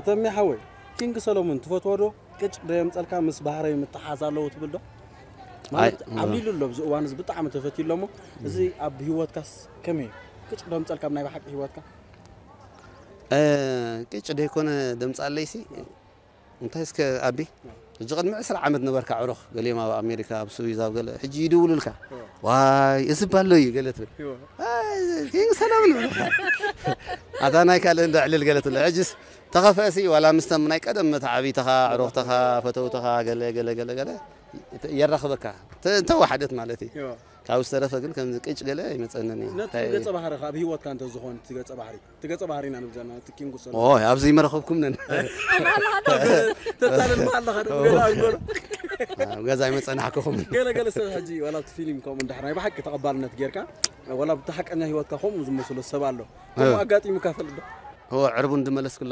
ተሜ ሓወይ፣ ኪንግ ሰሎሙን ትፈትዎ ዶ? ቅጭ ዶ የምፀልካ? ምስ ባህረይ ምትሓዝ ኣለዎ ትብል ዶ? ማለት ዓብሊሉ ኣሎ ኣብዚ እዋን እዚ ብጣዕሚ ተፈትዩ ኣሎ እሞ፣ እዚ ኣብ ህይወትካስ ከመይ እዩ? ቅጭ ዶ የምፀልካ ኣብ ናይ ብሓቂ ህይወትካ? ቅጭ ደይኮነ ደምፃለይሲ እንታይ እስከ ኣቢ፣ ሕጂ ቅድሚ ዕስራ ዓመት ነበርካ ዕሩኽ፣ ገሊኦም ኣብ ኣሜሪካ ኣብ ስዊዝ ኣብ ገለ፣ ሕጂ ይድውሉልካ፣ ዋይ እዚ ባሎ እዩ ገለ ትብል። ኪንግ ሰላም ንብልካ፣ ኣታ ናይ ካልእ እንዳ ዕልል ገለ ትብሎ። ሕጅስ ተኸፍአሲ ዋላ ምስቶም ናይ ቀደም መተዓቢትኻ፣ ዕሩኽትኻ፣ ፈተውትኻ፣ ገለ ገለ ገለ ገለ የራኽበካ፣ ተወሓደት ማለት እዩ። ካብ ዝተረፈ ግን ከምዚ ቅጭ ገለ ኣይመፀንን እዩ። ነቲ ገፀ ባህሪ ኣብ ህይወትካ እንተዝኾን እቲ ገፀ ባህሪ እቲ ገፀ ባህሪ ኢና ንብል ዘለና እቲ ኪንጉ ሰሎ ኦይ ኣብዚ ይመረኸብኩምነን ተታልል ኣለኻ ዶ ገዛ ኣግበሮ ኣብ ገዛ ኣይመፀናሕክኹምን። ገለ ገለ ሰብ ሕጂ ዋላ ኣብቲ ፊልም ከምኡ እንድሕር ናይ ብሓቂ ተቐባልነት ጌርካ ዋላ ኣብቲ ሓቀኛ ህይወትካ ከምኡ ዝመስሎ ሰብ ኣሎ። ከምኡ ኣጋጢሙካ ፈልጥ ዶ? ዕርቡን ዝመለስኩሎ